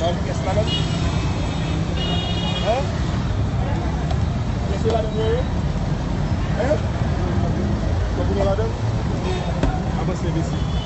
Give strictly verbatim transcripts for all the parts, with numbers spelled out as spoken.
Pyès ladan? Hein? Pyès ladan yo ye? Hein? Konprann ladan? Avanse, mesye.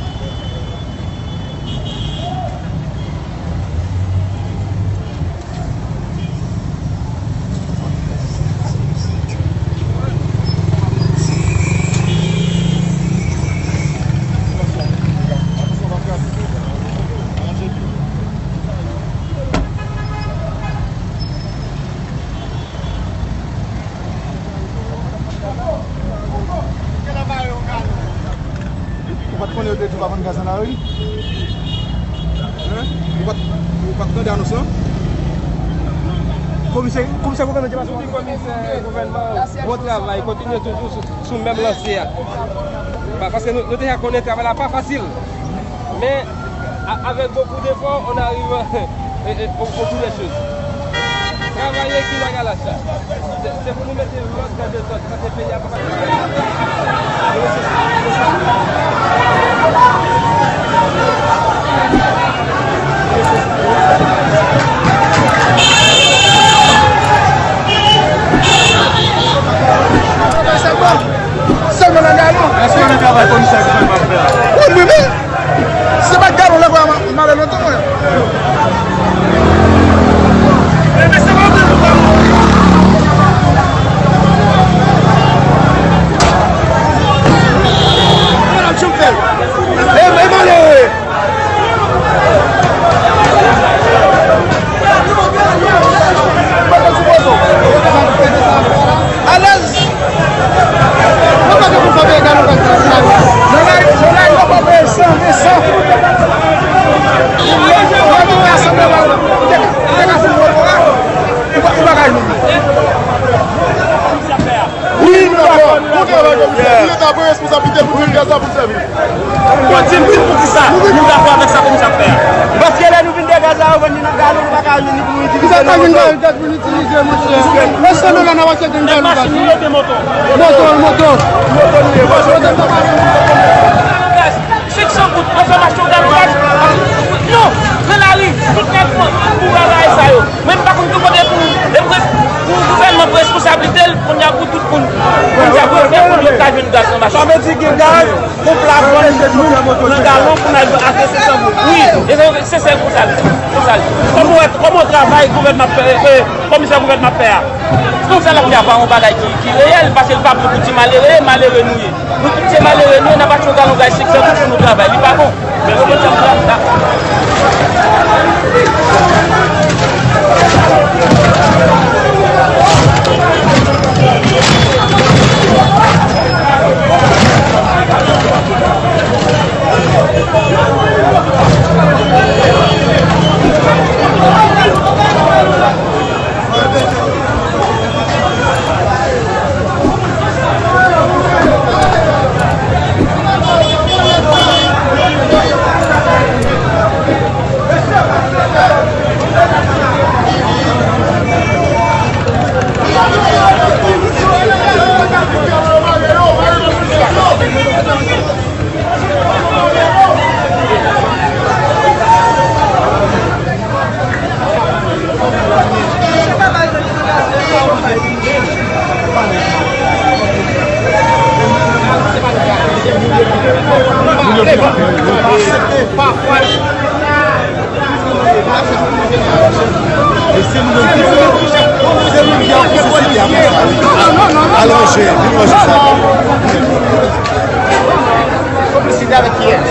Ou pa t konnen yo te di w pa vann gaz nan lari? Hein? Ou pa t, ou pa t tande anons lan? Komisè, komisè gouvènman te pase. Nou di komisè gouvènman, bon travay, kontinye toujou sou, sou menm lanse a. Pa-, paske nou, nou deja konnen travay la pa fasil. Men, a-, avec beaucoup d'efforts, on arrive, euh, euh, au, au bout des choses. Travay ki nan galas la. Se, se pou nou mete lòd nan dezòd. Sa se peyi a, papa. Sèlman nan galon. Èske w nan travay komisè gouvènman ap fè a? Wi, mwen menm. Se pa galon la, m ale lontan, mwen. E, e malere! Alèz! Mwen pa gen pou fè gade nan kay nan lari, nan lari yo pa peye san, de san. Mwen vin rasanble la, te ka, te ka fout mwen la, ou pa, ou pa ka jwenn li. Wi, nou dakò. Bon travay, komisè. Wi, nou dakò, pran responsablite pou nou, gaz la pou sèvi. Bon, di m, di m poukisa nou dakò avèk sa komisè ap fè a. Paske lè nou vin de gaz la, yo vann li nan galon, nou pa ka jwenn li pou nou itilize nan moto. Itilize, monchè. Mèsi, nou la, n ap achte yon galon gaz. Moto, moto. Moto, moto. Senk san goud, ansanm achte yon galon gaz. Non, nan lari, tout nèg pran pou bagay sa yo. Mwen, m pa konn ki kote pou, pou, pou gouvènman pran responsablite l, kounye a pou tout moun. Kounye a pou tout moun yo ka jwenn gaz nan machin. Sa vle di gen gaz, Gwoup la vann nou nan galon pou n al achte senk san goud. Wi, e se, se sèl pou sa l, pou sa l. Kòman w, kòman w travay gouvènman ap fè, e, komisè gouvènman ap fè a? Komisè l ap fè a pa yon bagay ki, ki reyèl, paske l pa bon pou ti malere, malere nou ye. Nou tout se malere nou ye, n ap achte yon galon gaz senk san goud pou nou travay, li pa bon. Men yo konn sa pou sa. Alonje, vin manje sa. Konplisite avèk kiyès?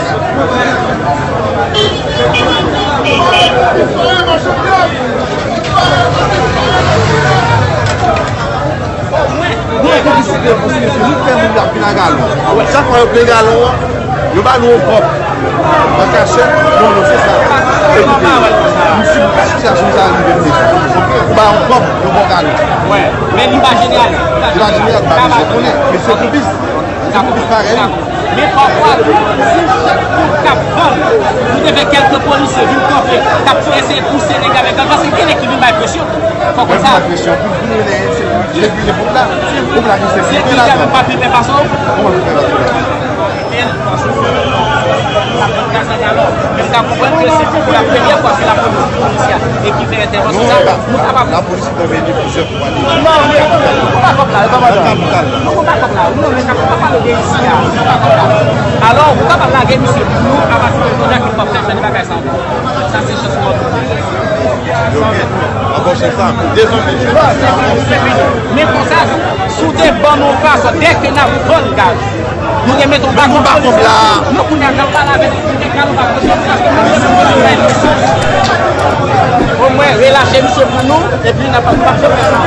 Nou konplisite, paske se nou k fè moun yo ap vin a galon. Chak fwa yo plen galon an, yo ba nou yon kòb. An kachèt, non, non, se sa. Ekoute, m si, m pa chèche aksyon sa rive m deja. Ou ba yon kòb, yo ba w galon. Men li pa jeneral. Li pa jeneral, m pa bezwen konnen. Men se pou bis. Se pou bis parèy. Men pafwa, si chak moun k ap vann, nou te fè kèlke polisye vin kanpe, k ap eseye pouse nèg avèk gang, paske gen nèg ki vin bay presyon. Fò konn sa. Presyon pou vin, se pou regile pòp la. Pòp la ki se ki te la. Kòman pou fè la? Menm ka konprann ke se pou la premyè fwa ke la polis vin isi a. Entèvansyon sa, nou kapab. Lapolis interveni plizyè fwa deja. Non, men nou pa kòb la, nou pa kòb la. Nou pa kòb la, nou pa kòb la. Alò, ou kapab lage misye pou nou, apati de jodi a ki nou p ap fè jan de bagay sa ankò. Sa se chans nou ap. Yo gen. Ankò se sa. Dezòm. Men konsa, si w te ban nou yon fason, dèke n ap vann gaz, nou te mete yon baton. Nou pa kòb la. Nou kounye a, n ap pale avèk nou, nou te kale yon baton. Omwen, relache misye pou nou, epi n ap, n ap fè sa.